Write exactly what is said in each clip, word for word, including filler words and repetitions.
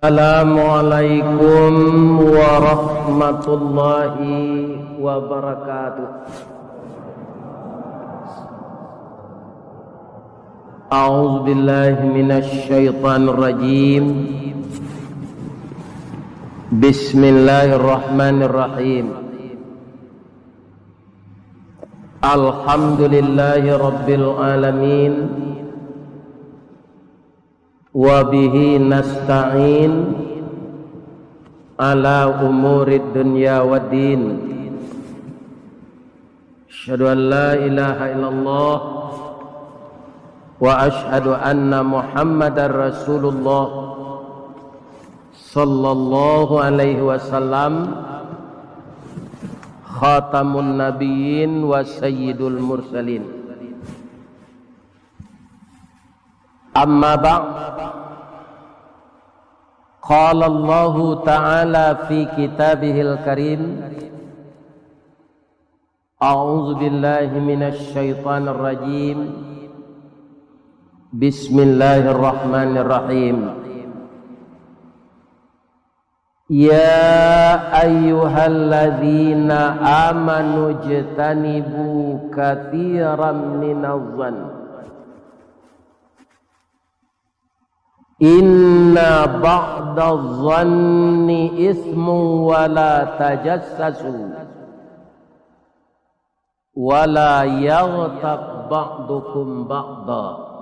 Assalamualaikum warahmatullahi wabarakatuh. A'udzubillahi minasyaitonirrajim. Bismillahirrahmanirrahim. Alhamdulillahi rabbil alamin. Wa bihi nasta'in ala umurid dunya waddin. Asyhadu an la ilaha illallah wa asyhadu anna Muhammadar Rasulullah sallallahu alaihi wasallam, khatamun nabiyyin wa sayyidul mursalin. Amma ba'd. Qala Allahu ta'ala fi kitabihil karim, a'udzu billahi minasy syaithanir rajim. Bismillahirrahmanirrahim. Ya ayyuhalladzina amanu jtanibu katsiran minaz zann. Inna ba'daz zanni ismun wa la tajassasu. Wa la yaghtab ba'dukum ba'da.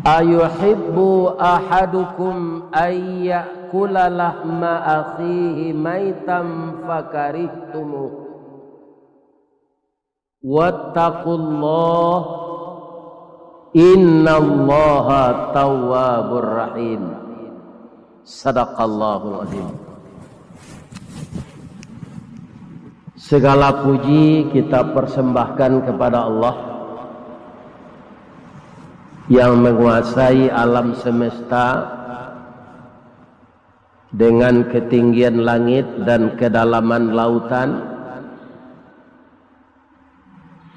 Ayuhibbu ahadukum ay ya'kula lahma akhihi maitan fakarihtumuh. Wattaqullah, innallaha tawwabur rahim. Sadaqallahul azim. Segala puji kita persembahkan kepada Allah yang menguasai alam semesta dengan ketinggian langit dan kedalaman lautan,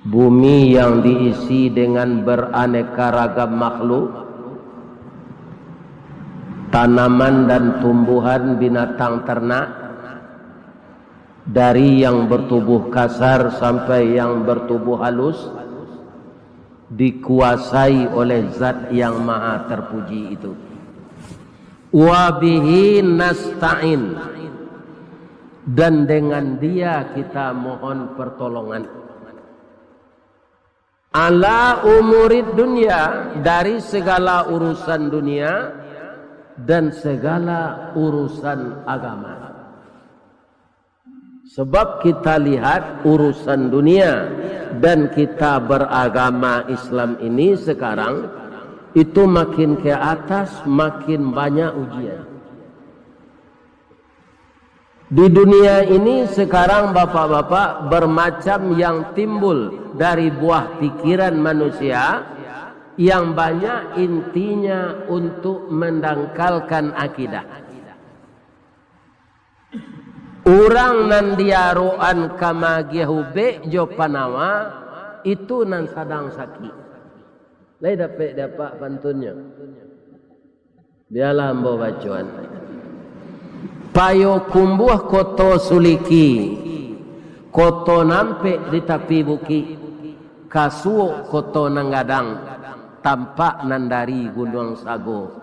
bumi yang diisi dengan beraneka ragam makhluk, tanaman dan tumbuhan, binatang ternak, dari yang bertubuh kasar sampai yang bertubuh halus, dikuasai oleh Zat yang Maha Terpuji itu. Wa bihi nasta'in, dan dengan Dia kita mohon pertolongan. Ala umurid dunya, dari segala urusan dunia dan segala urusan agama. Sebab kita lihat urusan dunia dan kita beragama Islam ini sekarang, itu makin ke atas, makin banyak ujian. Di dunia ini sekarang, bapak-bapak, bermacam yang timbul dari buah pikiran manusia, yang banyak intinya untuk mendangkalkan akidah. Urang nan diarokan ka magiah ubek jo panawa, itu nan sadang sakik. Lai dapek diapak pantunnyo? Bialah ambo bacoan. Payokumbuah Koto Suliki, koto nan ampek di tapi bukik, ka suok koto nan gadang, tampak nan dari Gunuang Sago.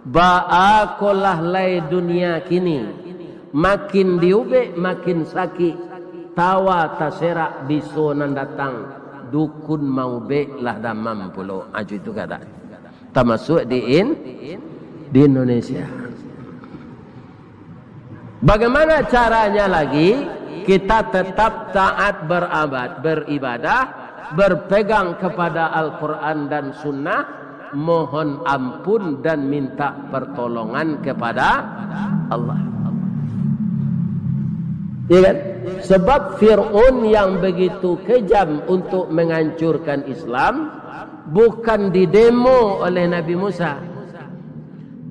Baa kolah lai dunia kini, makin diubek makin sakik, tawa taserak biso nan datang, dukun maubek lah damam pulo. Ajo itu kata. Tamasuak di in-, di Indonesia. Bagaimana caranya lagi kita tetap taat berabat-, beribadah, berpegang kepada Al-Quran dan Sunnah, mohon ampun dan minta pertolongan kepada Allah. Ya kan? Sebab Fir'aun yang begitu kejam untuk menghancurkan Islam, bukan didemo oleh Nabi Musa.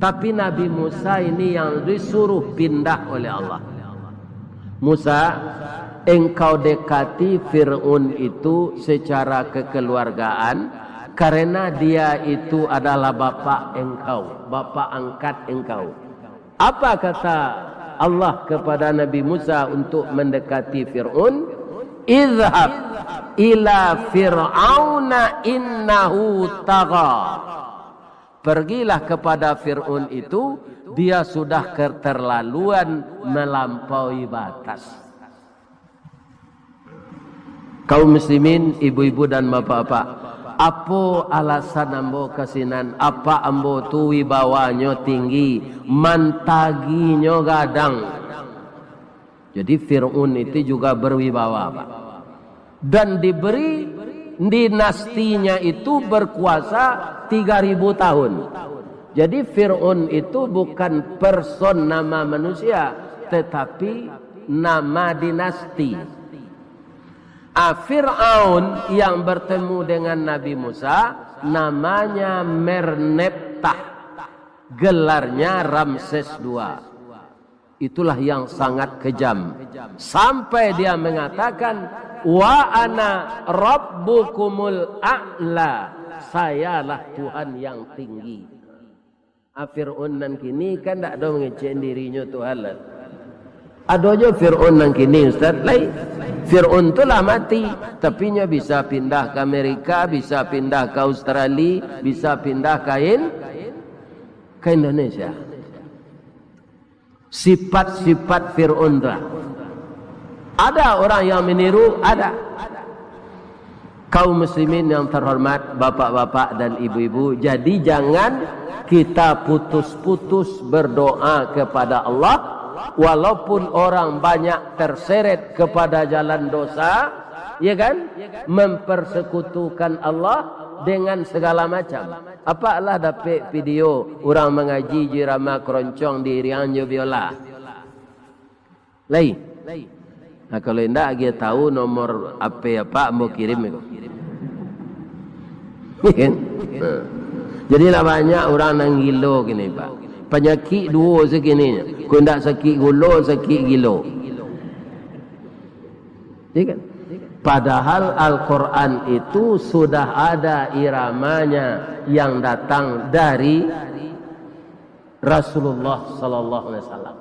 Tapi Nabi Musa ini yang disuruh pindah oleh Allah. Musa, engkau dekati Fir'aun itu secara kekeluargaan, karena dia itu adalah bapak engkau, bapak angkat engkau. Apa kata Allah kepada Nabi Musa untuk mendekati Fir'aun? "Izhab ila Fir'auna innahu tagha." Pergilah kepada Fir'aun itu, dia sudah keterlaluan melampaui batas. Kaum muslimin, ibu-ibu dan bapak-bapak, apo alasan ambo ka sinan? Apak ambo tu wibawanyo tinggi, mantaginyo gadang. Jadi Fir'aun itu juga berwibawa, Pak. Dan diberi, dinastinya itu berkuasa tiga ribu tahun. Jadi Fir'aun itu bukan person, nama manusia, tetapi nama dinasti. Ah, Fir'aun yang bertemu dengan Nabi Musa namanya Merneptah, gelarnya Ramses dua. Itulah yang sangat kejam. Sampai dia mengatakan, "Wa ana rabbukumul a'la." Sayalah Tuhan yang tinggi. Ah, Fir'aun nan kini kan ndak ado mangecek dirinyo Tuhan lah. Ado jo Fir'aun nan kini, Ustaz, lai. Fir'aun tu lah mati, tapi nyo bisa pindah ka Amerika, bisa pindah ka Australia, bisa pindah ka In-, ka Indonesia. Sifat-sifat Fir'aun tu lah. Ada orang yang meniru? Ada. Kaum muslimin yang terhormat, bapak-bapak dan ibu-ibu, jadi jangan kita putus-putus berdoa kepada Allah, walaupun orang banyak terseret kepada jalan dosa, ya kan? Mempersekutukan Allah dengan segala macam. Apak lah dapek video urang mangaji jo irama keroncong diiriang jo biola? Lai. Nah, kalau indak, agiah tahu nomor H P apak, ambo kirim iko. Kan? Nah. Jadi lah banyak urang nan gilo kini, Pak. Panyakik duo sakini, kok indak sakik gulo, sakik gilo. Ya kan? Padahal Al-Quran itu sudah ada iramanya yang datang dari Rasulullah sallallahu alaihi wasallam.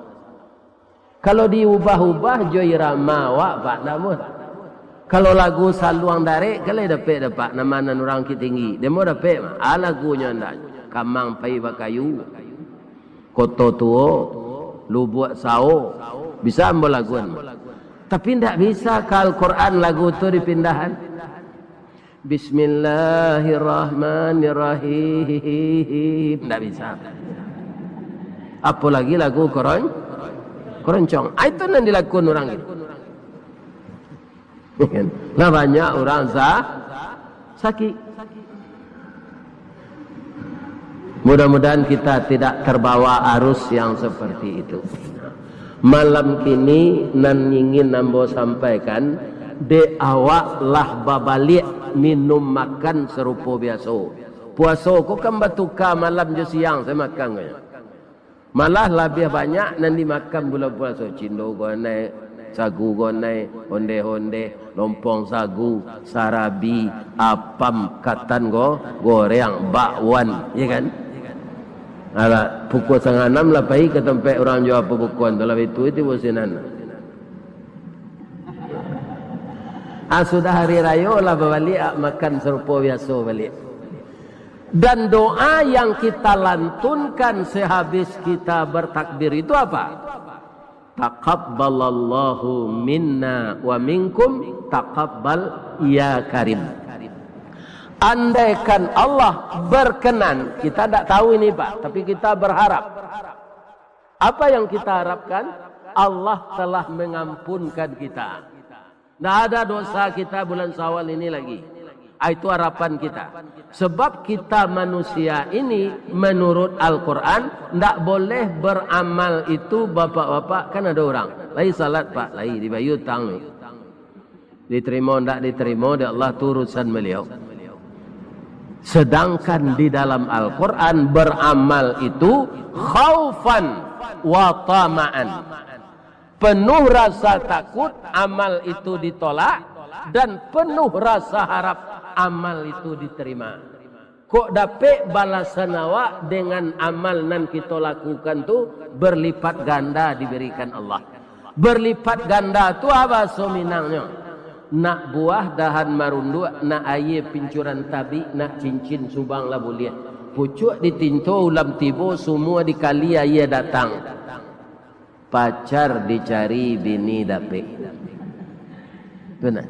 Kalau diubah-ubah jo irama awak, Pak, ndak muah. Kalau lagu Saluang Darek, kan lai dapek dek apak, nama nan urang Bukittinggi. Demo dapek mah. Ah, lagunyo ndak. Kamang Pai Bakayu, Koto Tuo, Lubuak Sao. Bisa ambo laguan mah. Tapi ndak bisa ka Al-Quran lagu tu dipindahan. Bismillahirrahmanirrahim. Ndak bisa. Apolagi lagu koron-, keroncong. Ah, itu nan dilakun urang gitu. Lah banyak urang sa-, sakik. Mudah-mudahan kita tidak terbawa arus yang seperti itu. Malam kini nan ingin ambo sampaikan, dek awak lah babaliak minum makan sarupo biaso. Puaso ko kan batuka malam jo siang se makan ko nyo. Malah labiah banyak nan dimakan bulan puaso, cindo gonai, sagu gonai, ondeh-ondeh, lompong sagu, sarabi, apam, katan go-, goreng, bakwan, ya kan? Alah, pukul satangah anam lah pai ka tampek urang jua pabukoan tu, lah itu, itu sinan. Ah, sudah hari rayo lah babaliak, ah, makan sarupo biaso baliak. Dan doa yang kita lantunkan sehabis kita bertakbir itu apa? "Taqabbalallahu minna wa minkum, taqabbal ya karim." Andaikan Allah berkenan, kita ndak tahu ini, Pak, tapi kita berharap. Apa yang kita harapkan? Allah telah mengampunkan kita. Ndak ada dosa kita bulan Syawal ini lagi. Ah, itu harapan kita. Sebab kita manusia ini, menurut Al-Quran, ndak boleh beramal itu, bapak-bapak, kan ada orang, lai salat, Pak, lai dibayar utang ni. Diterima ndak diterima dek Allah, tu urusan beliau. Sedangkan di dalam Al-Quran, beramal itu khaufan wa tama'an. Penuh rasa takut, amal itu ditolak, dan penuh rasa harap, amal itu diterima. Kok dapek balasan awak dengan amal nan kito lakukan tu berlipat ganda diberikan Allah. Berlipat ganda tu apa bahaso Minangnyo? Nak buah dahan marunduak, nak aia pincuran tabik, nak cincin subang lah buliah. Pucuak ditinto ulam tibo, sumua dikali aia datang. Pacar dicari, bini dapek. Tu nah.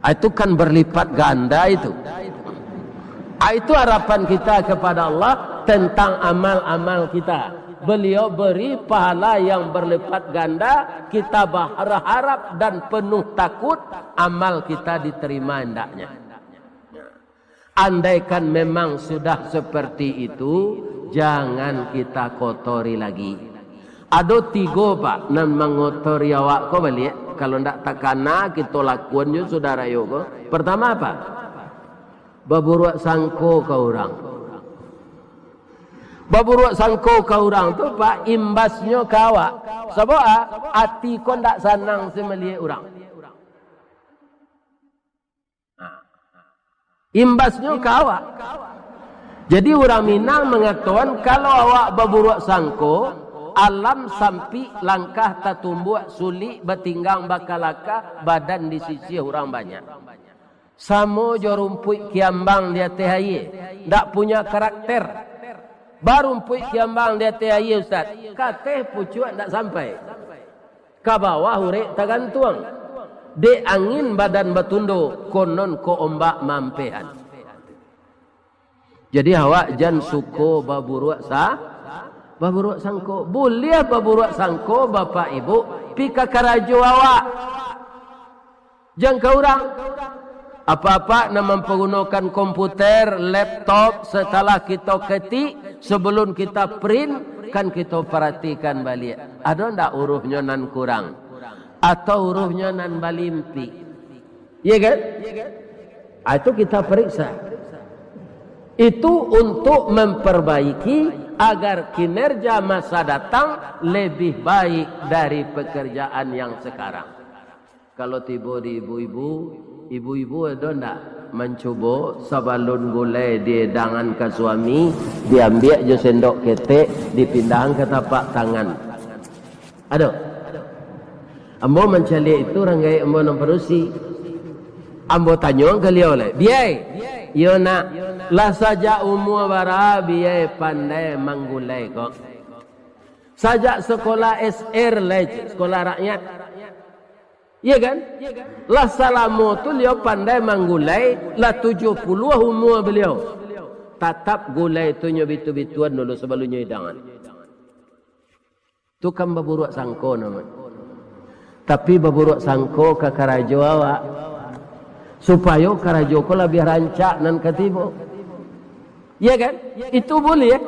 Ah, itu kan berlipat ganda itu. Ah, itu harapan kita kepada Allah tentang amal-amal kita. Beliau beri pahala yang berlipat ganda, kita berharap dan penuh takut amal kita diterima hendaknya. Andaikan memang sudah seperti itu, jangan kita kotori lagi. Ado tigo, Pak, nan mangotori awak ko baliak, kalau ndak takana kito lakuan jo sudarayo ko. Pertama apa? Baburuak sangko ka urang. Baburuak sangko ka urang tu, Pak, imbasnyo ka awak. Sabab a, ati ko ndak sanang se maliek urang. Imbasnyo ka awak. Jadi, urang Minang mangatoan, kalau awak baburuak sangko, alam sampik, langkah tatumbuak, sulik batinggang bakalakah, badan disisiah urang banyak. Samo jo rumpuik kiambang di ateh aia, ndak punya karakter. Barumpuik kiambang di ateh aia, Ustaz, ka ateh pucuak ndak sampai. Ka bawah urek tagantuang. Dek angin badan batundo, konon ko ombak maampehan. Jadi awak jan suko baburuak sa-, baburuak sangko. Buliah baburuak sangko, Bapak Ibu, pi ka karajo awak. Jan ka urang. Apak-apak nan mampagunokan komputer, laptop, setelah kito ketik, sebelum kita print, kan kito paratikan baliak. Ado ndak uruhnyo nan kurang? Atau uruhnyo nan balimpik? Iya kan? Ah, itu kita periksa. Itu untuk memperbaiki agar kinerja masa datang lebih baik dari pekerjaan yang sekarang. Kalau tibo di ibu-ibu, ibu-ibu ado ndak mancubo sabalun gulai diedangan ka suami, diambiak jo sendok ketek, dipindahan ka tapak tangan? Ado? Ambo mancaliak itu, urang gaek ambo nan padusi. Ambo tanyo ka liau lai, "Biai?" "Iyo, Nak." "Lah sajak umua bara Biai pandai manggulai ko?" "Sajak sekolah S R lai, Cik, sekolah rakyat." Iya kan? Lah salamo tu liau pandai manggulai, lah tujuah puluah umua baliau. Tatap gulai tu nyo bitu-bituan dulu sabalun nyo idangan. Tu kan baburuak sangko namonyo. Tapi baburuak sangko ka karajo awak, supayo karajo ko labiah rancak nan ka tibo. Iya kan? Itu buliah.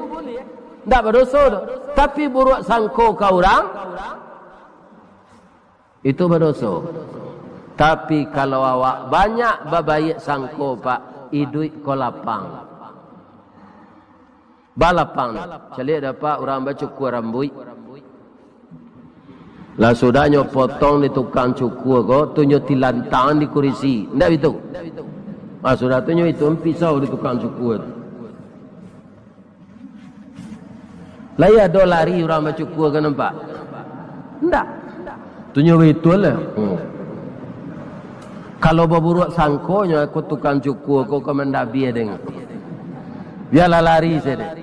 Ndak badoso doh. Tapi buruak sangko ka urang, itu badoso. Tapi kalau awak banyak babaiak sangko, Pak, iduik ko lapang. Balapang. Caliak dapek urang bacukua rambuik. Lah sudahnyo potong di tukang cukua ko, tu nyo tilantang di kurisi. Ndak bitu? Ah, sudah tu nyo itu pisau di tukang cukua tu. Lai ado lari urang bacukua ka nampak? Ndak. Tu nyo bitu lah. Hmm. Kalau baburuak sangko nyo, aku tukang cukua ko ka mandabia deng. Bialah lari sajo.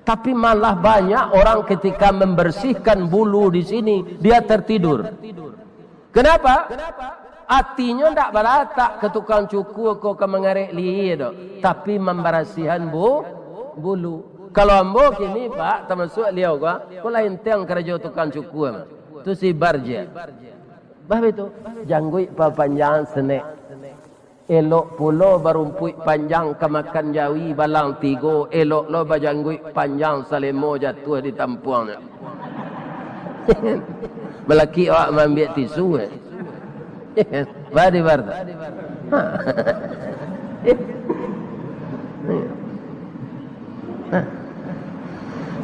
Tapi malah banyak orang ketika membersihkan bulu di sini, dia tertidur. Kenapa? Atinyo ndak balatak ka tukang cukua ko ka mangarek lihia doh, tapi mambarasihan bu-, bulu. Kalau ambo kini, Pak, tamasuak liau ko, ko lah enteng karajo tukang cukua mah. Tu si Barja. Bah itu, jangguik papanjangan senek. Elok pulo barumpuik panjang ka makan jawi balang tigo, elok lo bajangguik panjang salemo jatuah di tampuangnyo. Malakik awak maambiak tisu, eh. Badi bar tu. Ha.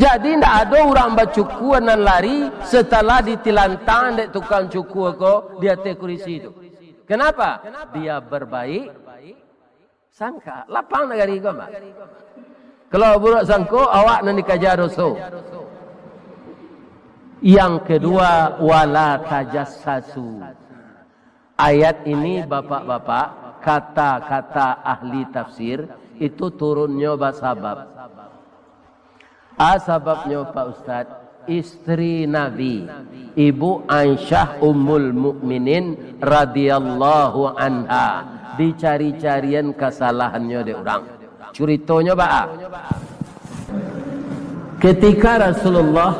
Jadi, ndak ado urang bacukua nan lari setelah ditilantang dek tukang cukua ko di ateh kurisi tu. Kenapa? Dia berbaik Tangkak, lapang nagari ko, Pak. Kalau buruak sangko, awak nan dikaja doso. Yang kedua, wala tajassasu. Ayat ini, bapak-bapak, kata-kata ahli tafsir, itu turunnyo basabab. A, sababnyo, Pak Ustaz, istri Nabi, Ibu Aisyah Ummul Mukminin radhiyallahu anha, dicari-carian kasalahannyo dek urang. Curitonyo baa? Ketika Rasulullah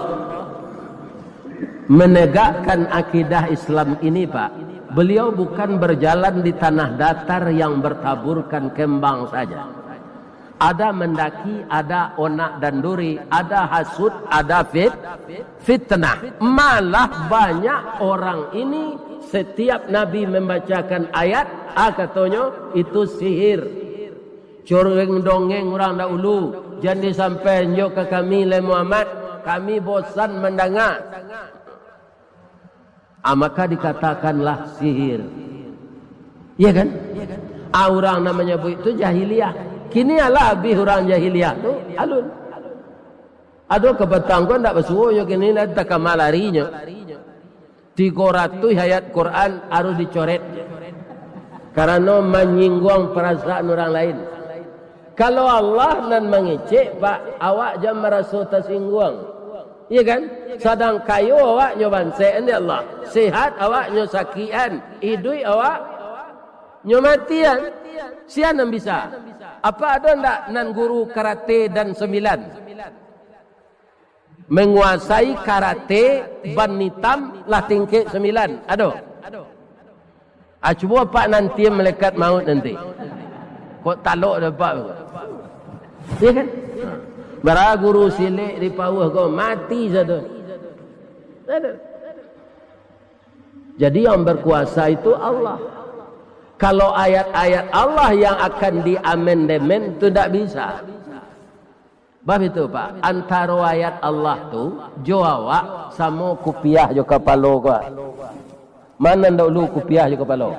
menegakkan akidah Islam ini, Pak, beliau bukan berjalan di tanah datar yang bertaburkan kembang saja. Ada mendaki, ada onak dan duri, ada hasut, ada fit-, fitnah. Malah banyak orang ini, setiap Nabi membacakan ayat, ah, katonyo, itu sihir. Cureng dongeng urang dahulu, jan disampaian jo ka kami, lai Muhammad, kami bosan mandanga. Ah, maka dikatakanlah sihir. Iya kan? Ah, urang nan manyabuik tu jahiliah. Kini alah abih urang jahiliah tu, alun. Ado ka batang ko ndak basuo nyo kini, ndak takama larinyo. Tigo ratuih ayat Quran harus dicoret. Karano manyingguang parasaan urang lain. Kalau Allah nan mangecek, Pak, awak jan maraso tasingguang. Iya kan? Sadang kayo awak nyo bansek dek Allah. Sehat awak nyo sakikan. Iduik awak nyo matian. Sia nan bisa. Apa ado ndak nan guru karate dan sambilan? Manguasai karate ban itam lah tingkek sambilan. Ado? Ah, cubo apak nanti malaikat maut nanti. Kok talok dek apak ko? Iya kan? Bara guru silek di pauah ko, mati sado. Ado. Jadi yang berkuasa itu Allah. Kalau ayat-ayat Allah yang akan diamandemen tu ndak bisa. Bab itu, Pak, antaro ayat Allah tu jo awak samo kupiah jo kapalo ko. Mano nan dahulu, kupiah jo kapalo?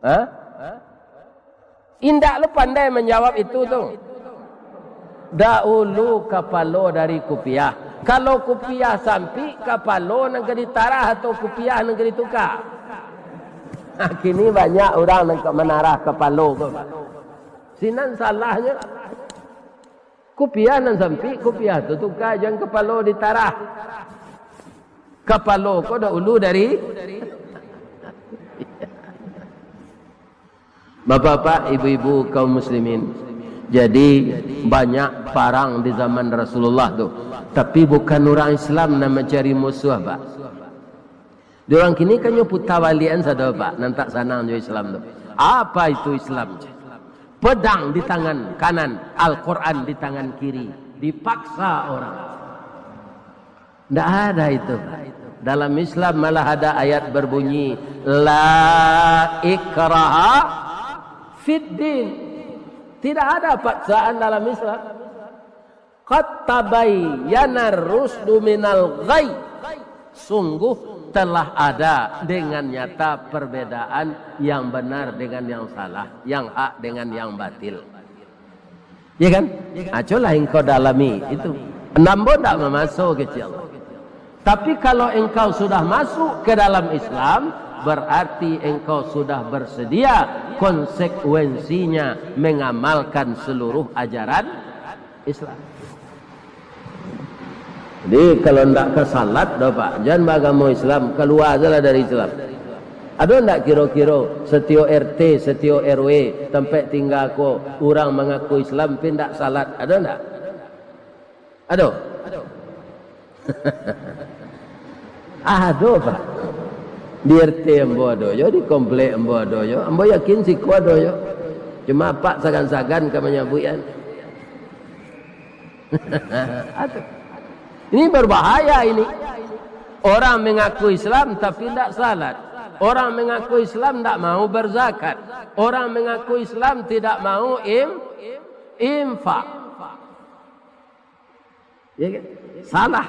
Ha? Indak lo pandai manjawab itu tu. Dahulu kapalo dari kupiah. Kalau kupiah sampik, kapalo nan ka ditarah atau kupiah nan ka dituka? Kini banyak urang nan ka manarah kapalo ko. Sinan salahnyo. Kupiah nan sampik, kupiah tu tuka, jan kapalo ditarah. Kapalo ko dahulu dari. Bapak-bapak, ibu-ibu, kaum muslimin. Jadi, banyak parang di zaman Rasulullah tu. Tapi bukan urang Islam nan mancari musuah, Pak. Di urang kini kan nyo puta baliakan sado, Pak, nan tak sanang jo Islam tu. Apa itu Islam? Pedang di tangan kanan, Al-Quran di tangan kiri. Dipaksa orang. Ndak ada itu, Pak. Dalam Islam malah ada ayat berbunyi, "La ikraha fid din." Tidak ada paksaan dalam Islam. "Qad tabayyana rusdu minal ghayy." Sungguh telah ada dengan nyata perbedaan yang benar dengan yang salah, yang hak dengan yang batil. Ya kan? Aculah engkau dalami itu. Nambo ndak mamaso kecil. Tapi kalau engkau sudah masuk ke dalam Islam, berarti engkau sudah bersedia konsekuensinya mengamalkan seluruh ajaran Islam. Jadi, kalau ndak ka salat doh, Pak, jan baagamo Islam, kalua salah dari Islam. Ado ndak kiro-kiro setiok R T, setiok R W, tampek tingga ko, urang mangaku Islam, tapi ndak salat? Ado ndak? Ado? Ado, Pak. Di R T ambo ado jo, di komplek ambo ado jo. Ambo yakin siko ado jo. Cuma apak sagan-sagan ka manyabuik, kan. Ado. Ini berbahaya ini. Orang mengaku Islam tapi ndak salat. Orang mengaku Islam ndak mau berzakat. Orang mengaku Islam tidak mau im-, infak. Ya kan? Salah.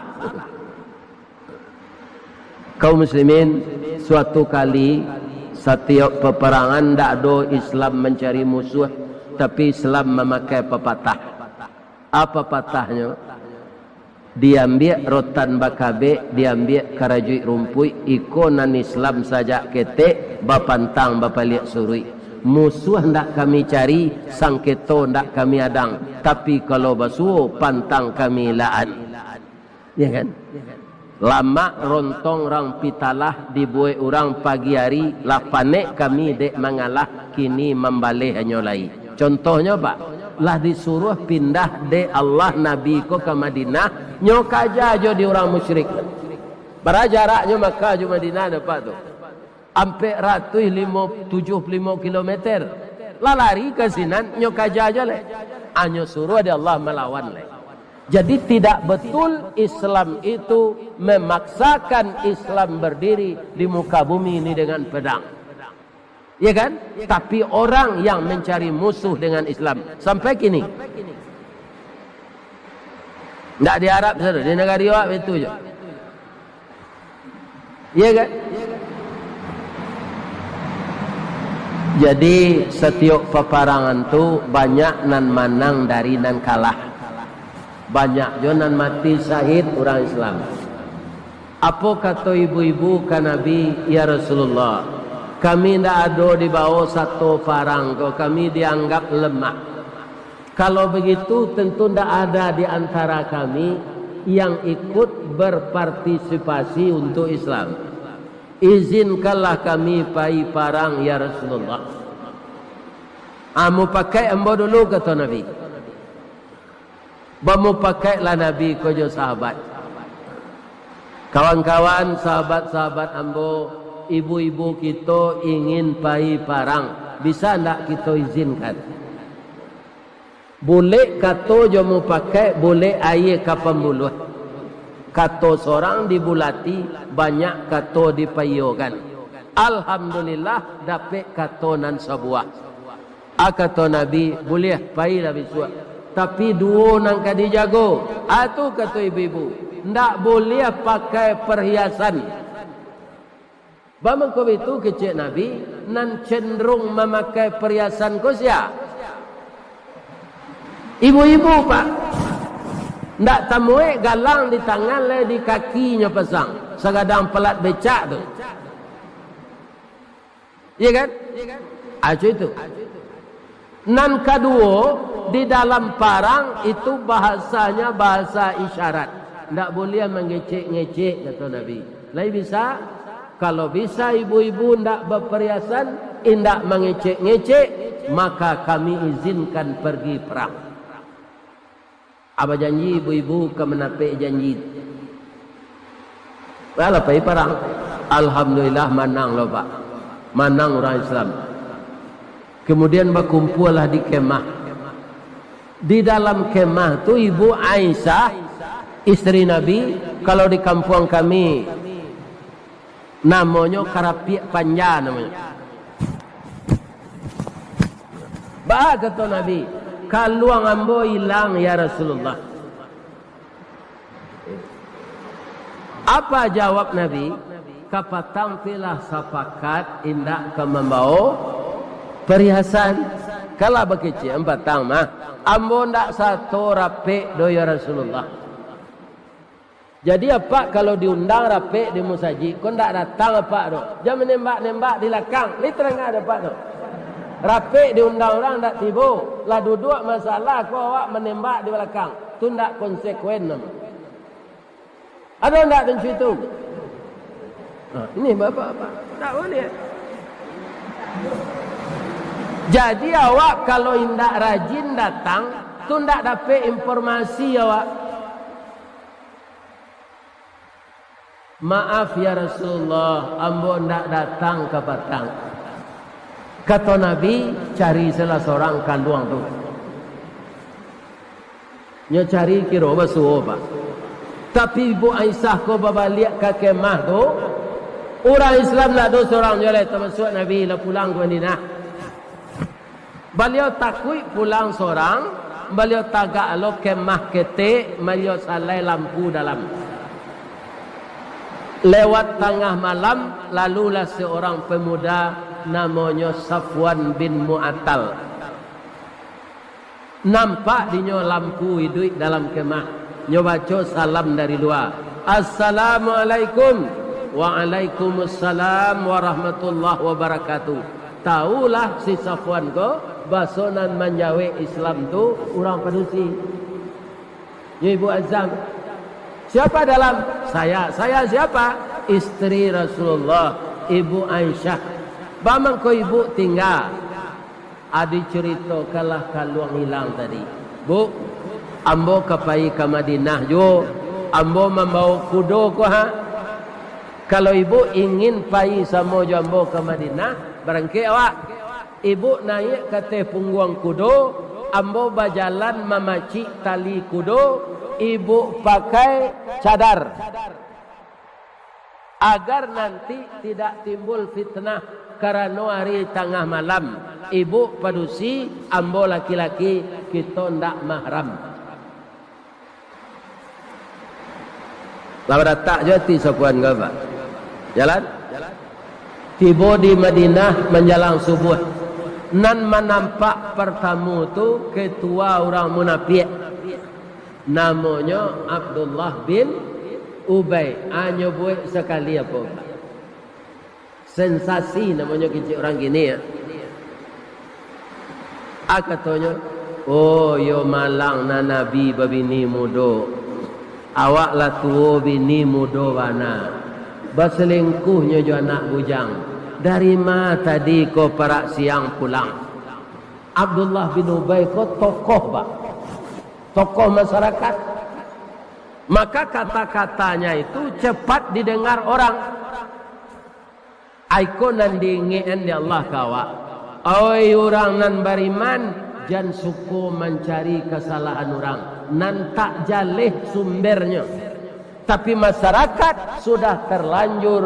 Kaum muslimin, suatu kali Satiok paparangan ndak ado Islam mancari musuah, tapi Islam mamakai papatah. Apa patahnyo? Diambiak rotan bakabek, diambiak karajuik rumpuik, iko nan Islam sajak ketek, bapantang bapaliak suruik. Musuah ndak kami cari, sangketo ndak kami adang, tapi kalau basuo, pantang kami laan. Ya kan? Lamak rontong rang pitalah dibuek urang pagi ari, lah panek kami dek mangalah, kini mambaleh hanyo lai. Contohnyo, Pak, lah disuruah pindah dek Allah Nabi ko ka Madinah, nyo kaja jo di urang musyrik. Bara jaraknyo Makkah jo Madinah, Pak, tu? Ampek ratuih limo, tujuah puluah limo kilometer. Lah lari ka sinan, nyo kaja jo lai. Hanyo suruah dek Allah malawan lai. Jadi, tidak betul Islam itu memaksakan Islam berdiri di muka bumi ini dengan pedang. Ya kan? Tapi orang yang mencari musuh dengan Islam sampai kini. Ndak di Arab sajo, di nagari awak itu jo. Iya kan? Jadi, satiok paparangan tu banyak nan manang dari nan kalah. Banyak jo nan mati syahid urang Islam. Apo kato ibu-ibu ka Nabi, "Ya Rasulullah, kami ndak ado dibawo sato parang ko, kami dianggap lemah." Kalau begitu, tentu ndak ada di antara kami yang ikut berpartisipasi untuk Islam. Izinkanlah kami pai parang, ya Rasulullah. Ah, mupakaik ambo dulu, kato Nabi. Bamupakaiklah Nabi ko jo sahabat. Kawan-kawan, sahabat-sahabat ambo, ibu-ibu kito ingin pai parang. Bisa ndak kito izinkan? Bulek kato jo mupakaik, bulek aia ka pambuluah. Kato sorang dibulati, banyak kato dipaiyokan. Alhamdulillah, dapek kato nan sabuah. A, kato Nabi, "Buliah, pailah bisuak. Tapi duo nan ka dijago." A, tu kato ibu-ibu, "Ndak buliah pakai perhiasan." Bamangko baitu kecek Nabi, nan cenderung mamakai pariasan ko sia? Ibu-ibu, Pak. Ndak tamuek galang di tangan, lai di kakinyo pasang, sagadang palat becak tu. Iya kan? Aco itu. Nan kaduo, di dalam parang itu bahasanya bahasa isyarat. Ndak buliah mangecek-ngecek, kato Nabi. Lai bisa? Kalau bisa ibu-ibu ndak bapariasan, indak mangecek-ngecek, maka kami izinkan pergi perang. A, bajanji ibu-ibu ka manapek janji. Lah, lah pai parang. Alhamdulillah, manang lo, Pak. Manang urang Islam. Kemudian bakumpualah di kemah. Di dalam kemah tu, Ibu Aisyah, isteri Nabi, kalau di kampuang kami, namonyo karapiak panja namonyo. Baa kato Nabi, "Kaluang ambo ilang, ya Rasulullah." Apa jawab Nabi? "Kapatang pilah sapakat indak ka mambawo pariasan." Kalau bakecek patang mah, "Ambo ndak sato rapek doh, ya Rasulullah." Jadi, apak kalau diundang rapek di musajik, ko ndak datang apak tu. Jan manembak-nembak di lakang. Lai tarang ado apak tu. Rapek diundang urang ndak tibo. Lah duduak masalah ko awak manembak di balakang. Tu ndak konsekuen namo. Ado ndak nan cuitu? Nah, ini bapak-bapak. Ndak buliah. Jadi, awak kalau indak rajin datang, tu ndak dapek informasi awak. "Maaf ya Rasulullah, ambo ndak datang kapatang." Kato Nabi, "Cari salah sorang kaluang tu." Nyo cari kiro basuo, Pak. Tapi Ibu Aisyah ko babaliak ka kemah tu, urang Islam ndak ado sorang juo lai, tamasuak Nabi lah pulang ka Madinah. Baliau takuik pulang sorang, baliau tagak lo kemah ketek, baliau salai lampu dalam. Lewat tangah malam, lalulah seorang pemuda Namonyo Safwan bin Mu'attal. Nampak dinyo lampu iduik dalam kemah. Nyo baco salam dari lua. "Assalamualaikum." "Waalaikumsalam warahmatullahi wabarakatuh." Taulah si Safwan ko, baso nan manjawek Islam tu urang padusi. Yo, Ibu Azam. "Siapa dalam?" "Saya." "Saya siapa?" "Isteri Rasulullah, Ibu Aisyah." "Baa mangko ibu tingga?" Adi caritokanlah kaluang ilang tadi. "Bu, ambo ka pai ka Madinah juo. Ambo mambawo kudo ko ha. Kalau ibu ingin pai samo jo ambo ka Madinah, barangkek awak. Ibu naiak ka ateh pungguang kudo, ambo bajalan mamacik tali kudo, ibu pakai cadar. Agar nanti tidak timbul fitnah karano ari tangah malam, ibu padusi, ambo laki-laki, kito ndak mahram." Lah badatak jo ati Safwan ko, Pak. Jalan. Tibo di Madinah manjalang subuah. Nan manampak partamo tu ketua urang munapiak. Namonyo Abdullah bin Ubay. Anyo buek sakali apo, Pak? Sensasi namonyo kecek urang kini, ya. A katonyo, "Oh, iyo malang na Nabi babini mudo. Awak lah tuo, bini mudo bana. Baselingkuhnyo jo anak bujang. Dari ma tadi ko parak siang pulang?" Abdullah bin Ubay ko tokoh, Pak. Tokoh masyarakat. Maka kata-katanya itu cepat didengar orang. Aiko nan diingek-an dek Allah ka awak. Oi urang nan bariman, jan suko mancari kasalahan urang, nan tak jaleh sumbernyo. Tapi masyarakat sudah terlanjur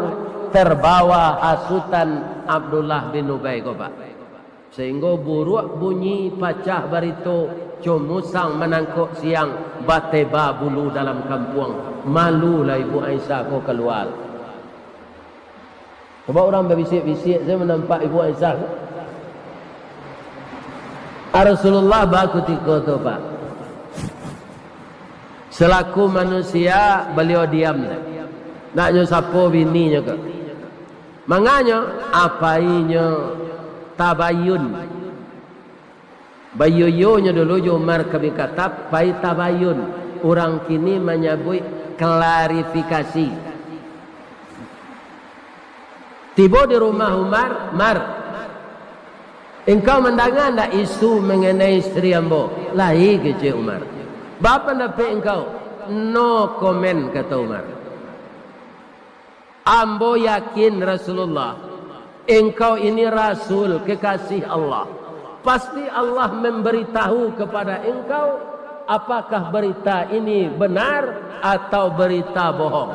terbawa hasutan Abdullah bin Ubay ko, Pak. Sahinggo buruak bunyi pacah barito, co musang manangkok siang, bateba bulu dalam kampuang. Malulah Ibu Aisyah ko kalua. Cubo urang babisiak-bisiak sajo manampak Ibu Aisyah. A Rasulullah bakutiko tu, Pak. Selaku manusia, baliau diam. Ndak nyo sapo bininyo ko. Manganyo, apainyo tabayun. Bayoyonyo dulu jo Umar ka Bikatap, pai tabayun. Urang kini manyabuik klarifikasi. Tibo di rumah Umar, "Mar, engkau mandanga ndak isu manganai isteri ambo?" "Lai," kecek Umar. "Baa pandapek engkau?" "No comment," kato Umar. "Ambo yakin, Rasulullah, engkau ini Rasul kekasih Allah. Pasti Allah memberitahu kepada engkau, apakah berita ini benar atau berita bohong."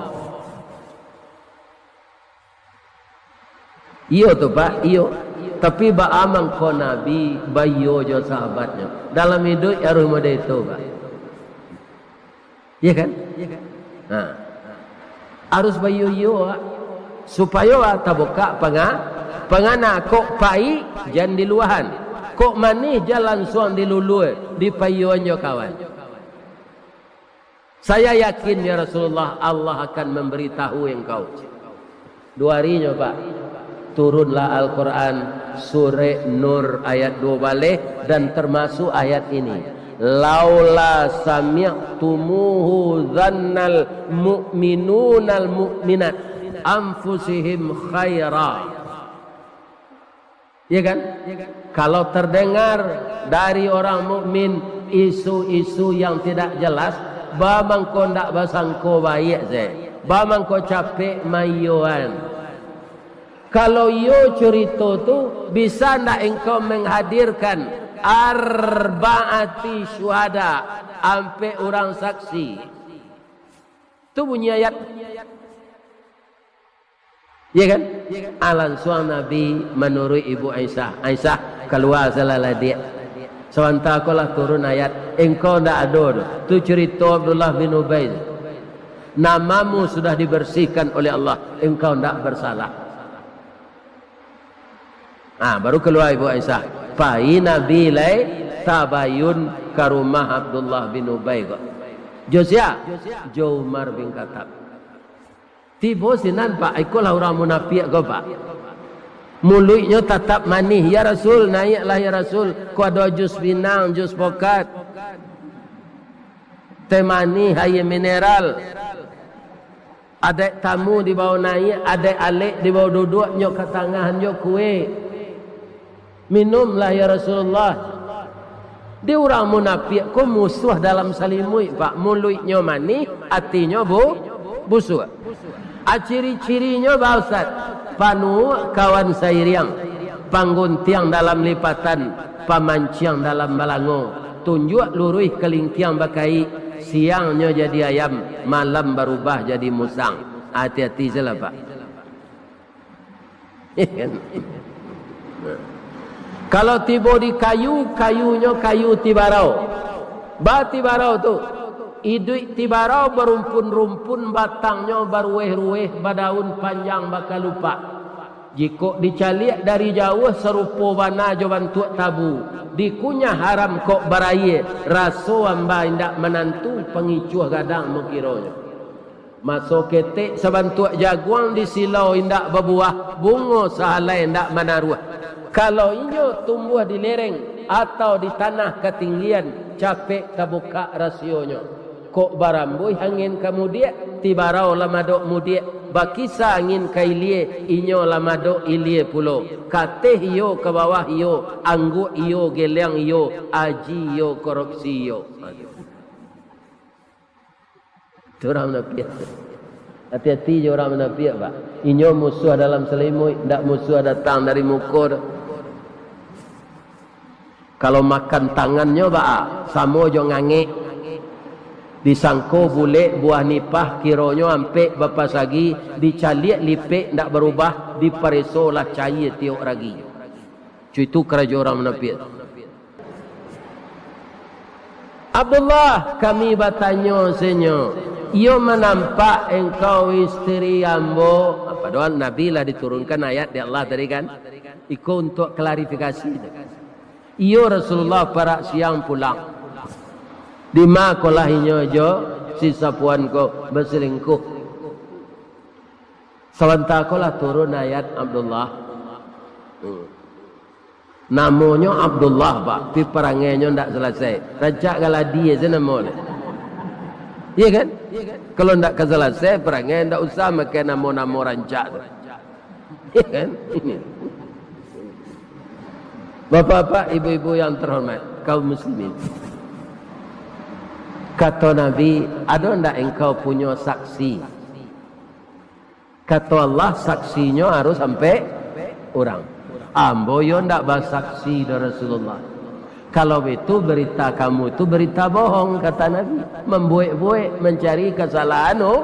"Iyo tu, Pak, iyo. Tapi baa mangko Nabi baiyo jo sahabatnyo? Dalam iduik harus model itu, Pak." Iya kan? Ha. Harus baiyo-iyo, Pak. Supayo, Pak, tabukak panga-, pangana. Kok paik, jan diluahan. Kok manih, jan lansuang dilulua, dipaiyoan jo kawan. "Saya yakin, ya Rasulullah, Allah akan memberitahu engkau." Duo arinyo, Pak, turunlah Al-Quran, Surek Nur ayat duo baleh, dan termasuk ayat ini, "Laula sami'tumuhu zannal mu'minunal mu'minat anfusihim khaira." Ya kan? Kalau terdengar dari orang mukmin isu-isu yang tidak jelas, baa mangko ndak basangko baiak se, baa mangko capek maiyoan. Kalau iyo curito tu, bisa ndak engkau menghadirkan arbaati syuhada, ampek urang saksi? Tu bunyi ayat. Iya kan? Ah, lansuang Nabi manuruik Ibu Aisyah. "Aisyah, kalua salah ladiak. Sabanta ko lah turun ayat. Engkau ndak ado doh. Tu curito Abdullah bin Ubay tu. Namamu sudah dibersihkan oleh Allah. Engkau ndak bersalah." Ah, baru kalua Ibu Aisyah. Pai Nabi lai tabayun ka rumah Abdullah bin Ubay ko. Jo sia? Jo Umar bin Khattab. Tibo sinan, Pak, ikolah urang munapiak ko, Pak. Muluiknyo tatap manih, "Ya Rasul, naiaklah ya Rasul, ko ado jus pinang, jus pokat. Teh manih, aia mineral." Adaik tamu dibao naiak, adaik alek dibao duduak, nyo ka tangahan jo kue. "Minumlah, ya Rasulullah." Di urang munapiak ko musuah dalam salimuik, Pak. Muluiknyo manih, atinyo bu-, busuak. A, ciri-cirinyo, Pak Ustaz, panuak kawan sairiang, pangguntiang dalam lipatan, pamanciang dalam balango, tunjuak luruih kalingkiang bakaik, siangnyo jadi ayam, malam barubah jadi musang. Ati-ati salah, Pak. Kalau tibo di kayu, kayunyo kayu tibarau. Ba tibarau tu, iduik tibarau barumpun-rumpun, batangnyo baruweh-ruweh, badaun panjang bakalupak. Jikok dicaliak dari jauah, sarupo bana jo bantuak tabu. Dikunyah haram kok baraia, raso amba indak manantu, pangicuah gadang mokironyo. Maso ketek sabantuak jaguang, disilau indak babuah, bungo sahalai indak manaruah. Kalau inyo tumbuah di lereng atau di tanah katinggian, capek tabukak rasionyo. Kok barambuih angin ka mudiak, tibarau lah madok mudiak, bakisa angin ka ilie, inyo lah madok ilie pulo. Kateh iyo, ka bawah iyo, angguak iyo, geleang iyo, aji iyo, korupsi iyo. Tu urang munapiak tu. Ati-ati jo urang munapiak, Pak. Inyo musuah dalam salimuik, ndak musuah datang dari muko tu. Kalau makan tangannyo, baa, samo jo ngangek. Disangko bulek buah nipah, kironyo ampek bapasagi, dicaliak lipek ndak barubah, dipareso lah caia tiok ragi. Cuitu karajo urang munapiak. "Abdullah, kami batanyo, Senyo, iyo manampak engkau isteri ambo?" Padahal Nabi lah diturunkan ayat di Allah tadi kan. Iko untuak klarifikasi tu. "Iyo, Rasulullah, parak siang pulang." "Dima kolah inyo jo si Safwan ko baselingkuh?" Sabanta ko lah turun ayat Abdullah. Hmm. Namonyo Abdullah, Pak, tapi parangainyo ndak salasai. Rancak galadi se namonyo. Iya kan? Kalau ndak ka salasai parangai, ndak usah makai namo-namo rancak tu. Iya kan? Bapak-bapak, ibu-ibu yang terhormat, kaum muslimin. Kato Nabi, "Ado ndak engkau punyo saksi?" Kato Allah, saksinyo harus ampek urang. "Ambo yo ndak basaksi doh, Rasulullah." "Kalau baitu, berita kamu tu berita bohong," kata Nabi. "Mambuek-buek, mancari kasalahan o-,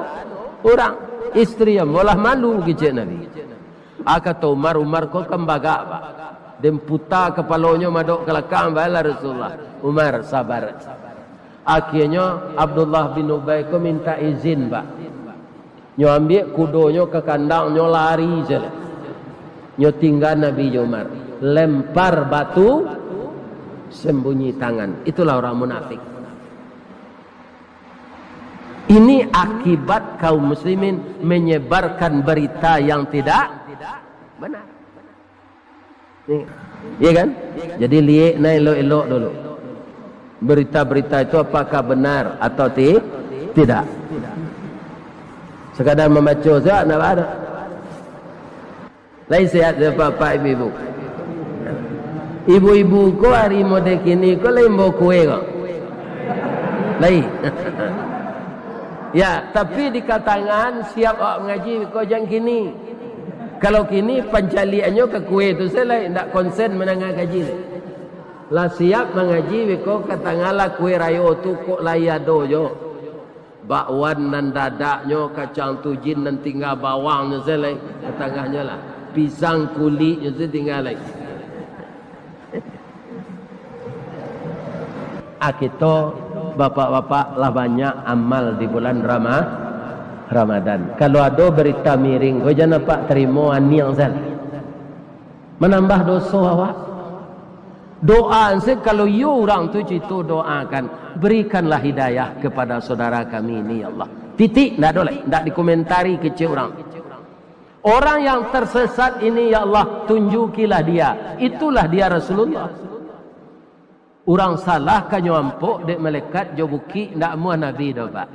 urang." "Isteri ambo lah malu," kecek Nabi. Ah, kato Umar, Umar ko kan bagak, Pak. Den puta kapalonyo madok ka lakang, balah Rasulullah. Umar, sabar. Akhianyo, Abdullah bin Ubay ko minta izin, Pak. Nyo ambiak kudonyo ka kandang, nyo lari sajo. Nyo tingga Nabi jo Umar. Lempar batu, sembunyi tangan. Itulah orang munafik. Ini akibat kaum muslimin menyebarkan berita yang tidak benar. Iya kan? Jadi liek nah elok-elok dulu. Berita-berita itu apakah benar atau ti-, tidak. Sekadar membaca saja, ndak ada. Lai sehat, bapak-bapak, ibu-ibu. Ibu-ibu ko ari model kini ko lai imbau kue ko. Lai. Ya, tapi dikatangan siap awak mangaji ko jan kini. Kalau kini pancaliaknyo ka kue tu sajo lai, ndak konsen mandanga kaji lai. Lah siap mangaji beko katangan lah kue rayo tu kok lai ado jo. Bakwan nan dadaknyo, kacang tujin nan tingga bawangnyo sajo lai, katangahnyo lah. Pisang kuliknyo sajo tingga lai. Ah, kito bapak-bapak lah banyak amal di bulan Rama-, Ramadan. Kalau ado berita miring, ko jan apak tarimo, aniang sajo. Manambah doso awak. Doa se, kalau iyo urang tu cito doakan, berikanlah hidayah kepada saudara kami ini, ya Allah. Titik, ndak ado lai, ndak dikomentari kecek urang. Orang yang tersesat ini, ya Allah, tunjukilah dia. Itulah dia Rasulullah. Urang salah ka nyo ampok dek malaikat jo bukik, ndak amuah Nabi doh, Pak.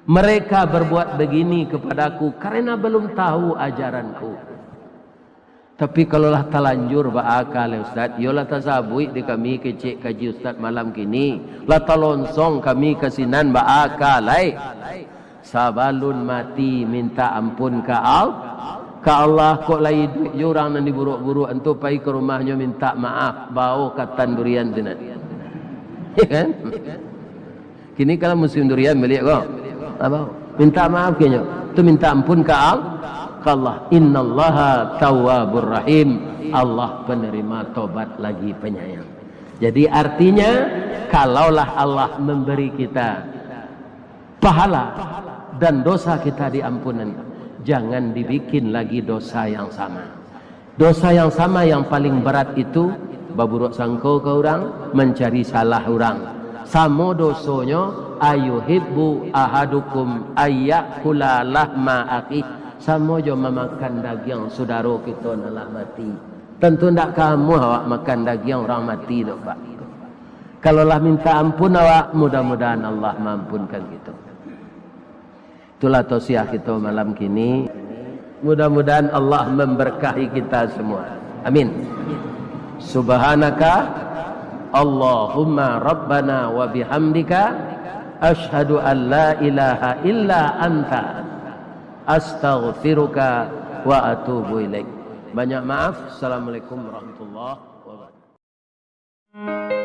Mereka berbuat begini kepadaku karena belum tahu ajaranku. Tapi kalau lah talanjur baa ka lai, Ustaz, yo lah tasabuik di kami kecek kaji Ustaz malam kini, lah talonsong kami ka sinan, baa ka lai. Sabalun mati minta ampun ka Al-, ka Allah, kok lai iduik jo urang nan diburuak-buruak tu, pai ka rumahnyo minta maaf, bao katan durian sinan. Ya kan? Kini kalau musim durian baliak ko. Apo? Minta maaf ka inyo. Tu minta ampun ka Al-, ka Allah. Innallaha tawwabur rahim. Allah penerima tobat lagi penyayang. Jadi artinya, kalaulah Allah memberi kita pahala dan dosa kita diampunan, jangan dibikin lagi dosa yang sama. Dosa yang sama yang paling berat itu, baburuak sangko ka urang, mancari salah urang. Samo dosonyo, ayuhibbu ahadukum ayyakula lahma akhih, samo jo mamakan dagiang sudaro kito nan lah mati. Tantu ndak ka amuah awak makan dagiang urang mati tu, Pak. Kalau lah minta ampun awak, mudah-mudahan Allah maampunkan kito. Itulah tausiah kito malam kini. Mudah-mudahan Allah memberkahi kita semua. Amin. Subhanaka Allahumma Rabbana wa bihamdika, asyhadu an la ilaha illa anta, astaghfiruka wa atubu ilaik. Banyak maaf. Assalamualaikum warahmatullahi wabarakatuh.